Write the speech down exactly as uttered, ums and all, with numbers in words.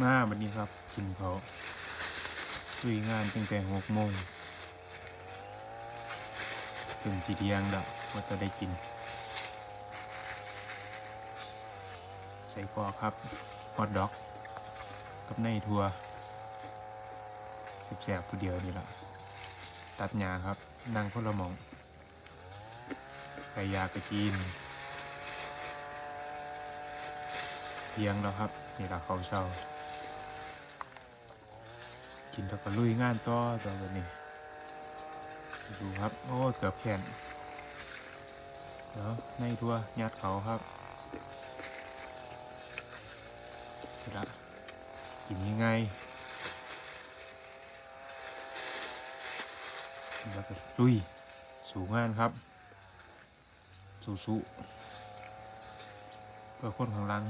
มาบัดนี้ครับ กินเขาวลุยงานตั้งแต่หกโมง ถึงสิเที่ยงแล้ว ว่าจะได้กิน ใส่กรอกครับ ฮอทดอก กับในถั่ว แซ่บๆผู้เดียวนี่ล่ะ ตัดหญ้าครับ นั่งคนละหม่อง ไก่ยากระจีน เที่ยงแล้วครับ นี่ล่ะข้าวเช้า กินแล้วก็ลุยงานต่อ ต่อแบบนี้ ดูครับ โอ้ เกือบแขน เนาะ ในถั่วยัดเขาครับ นี่ล่ะ กินง่ายๆ แล้วก็ลุย สู้งานครับ สู้ๆ เพื่อคนข้างหลัง